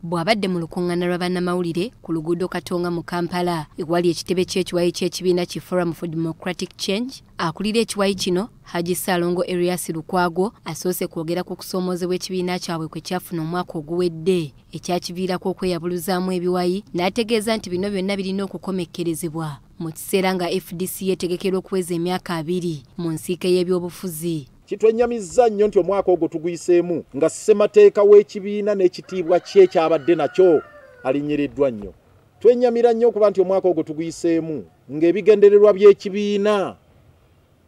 Bw'abadde mu lukuŋŋaana lwa bannamawulire ku luguudo Katonga mu Kampala ewali ekitebe ky'ekiwayi ky'ekibiina ki Forum for Democratic Change, akulira ekiwayi kino Haji Ssalongo Erias Lukwago asoose kwogera ku kusoomoozebwa ekibiina kyabwe kwe kyafuna omwaka oguwedde ekyakiviirako okweyabuluzaamu ebiwayi, n'ategeeza nti bino byonna birina okukomekkerezebwa mu kiseera nga FDC yeetegekera okuweza emyaka 20 mu nsiike y'ebyobufuzi. Kitwennyamizza nnyo nti omwaka ogwo tuguyiseemu nga ssemateeka w'ekibiina n'ekitiibwa kye kyabadde nakyo alinnyiriddwa nnyo. Twennyamira nnyo okuba nti omwaka ogwo tuguyiseemu ng'ebigendererwa by'ekibiina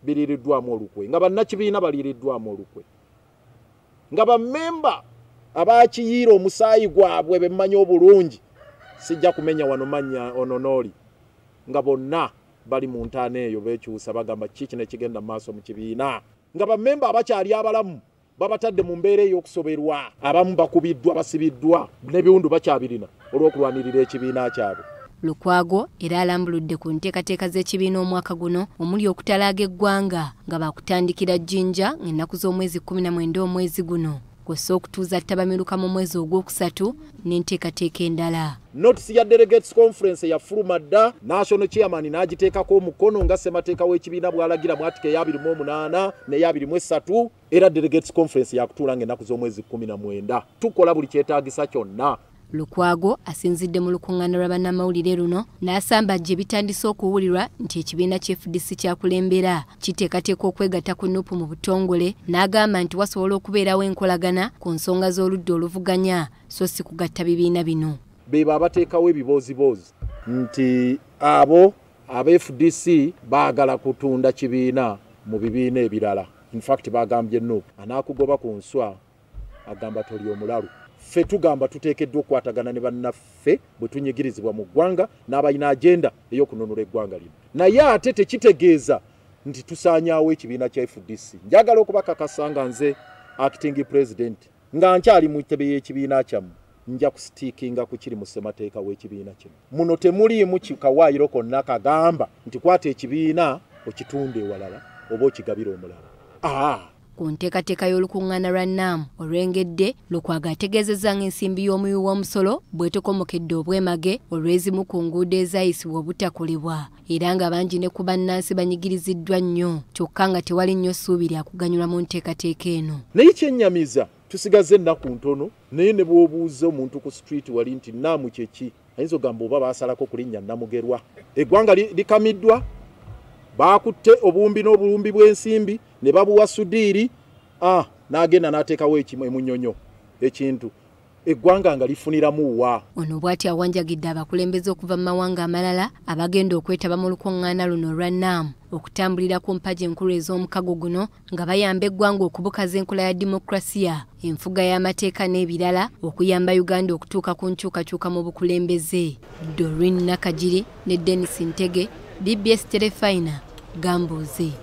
biriiriddwamu olukwe, nga bannakibiina baliiriddwamu olukwe, nga bammemba abakiyiira omusaayi gwabwe bemmanyi obulungi, sijja kumenya wano mannya ono n'oli, nga bonna bali mu ntaana eyo beekyusa bagamba ki kino ekigenda mu maaso mu kibiina, nga bammemba abakyali abalamu babatadde mu mbeera ey'okusoberwa, abamu bakubiddwa, basibiddwa n'ebiwundu bakyabirina olw'okulwanirira ekibiina kyabwe. Lukwago era alambuludde ku nteekateeka z'ekibiina omwaka guno omuli okutalaaga eggwanga nga baakutandikira Jinja ng'ennaku z'omwezi 19 omwezi guno, kw'ossa okutuuza ttabamiruka mu mwezi ogwokusatu n'enteekateeka endala. Notice ya Delegates Conference yafuluma dda, National Chairman n'agiteekako omukono nga ssemateeka w'ekibiina bw'alagira mu article eya 28 n'eya 23, era Delegates Conference yakutuula ng'ennaku z'omwezi 19. Tukola buli kyetaagisa kyonna. Lukwago asinzidde mu lukuŋŋaana lwa bannamawulire luno n'asambajja ebitandise okuwulirwa nti ekibiina kya FDC kyakulembera kiteekateeka okwegatta ku NUP mu butongole, n'agamba nti wasobola okubeerawo enkolagana ku nsonga z'oludda oluvuganya so si kugatta bibiina bino. Bebo abateekawo ebibooziboozi nti abo aba FDC baagala kutunda kibiina mu bibiina ebirala. In fact bagambye NUP anaakugoba ku nswa agamba toli omulalu. Ffe tugamba tuteekeddwa okukwatagana ne bannaffe bwe tunyigirizibwa mu ggwanga n'abalina agenda ey'okununula eggwanga lino, naye ate tekitegeeza nti tusaanyaawo ekibiina kya FDC. Njagala okubakakasa nga nze acting president nga nkyali mu ntebe y'ekibiina kyammwe, nja kusitiikinga ku kiri mu ssemateeka w'ekibiina kino. Muno temuliimu kawaayiro konna kagamba nti kwata ekibiina okitunde ewalala oba okigabire omulala. Ku nteekateeka y'olukuŋŋaana lwa NAM olwengedde, Lukwago ategeezezza ng'ensimbi y'omuwi w'omusolo bw'etokomokedde obwemage olw'ezimu ku nguudo ezaayisibwa obutakolebwa, era nga bangi ne ku bannansi banyigiriziddwa nnyo kyokka nga tewali nnyo ssuubi lya kuganyulwa mu nteekateeka eno. Naye kyennyamiza tusigaze ennaku ntono, naye ne bw'obuuza omuntu ku street wali nti NAM kye ki, ayinza okugamba oba baasalako ku linnya Namugerwa. Eggwanga likamiddwa, baakutte obuwumbi n'obuwumbi bw'ensimbi ne babuwa Sudiiri, n'agenda n'ateekawo emunyonyo ekintu eggwanga nga lifuniramu wa. Ono bw'ati awanjagidde abakulembeze okuva mu mawanga amalala abagenda okwetaba mu lukuŋŋaana luno olwa NAM okutambulira ku mpagi enkulu ez'omukago guno nga bayamba eggwanga okubukaza enkola ya demokrasiya, enfuga y'amateeka n'ebirala okuyamba Uganda okutuuka ku nkyukakyuka mu bukulembeze. Doreen Nakagiri ne Dennis Ntege, BBS Terefayina, Gambuuze.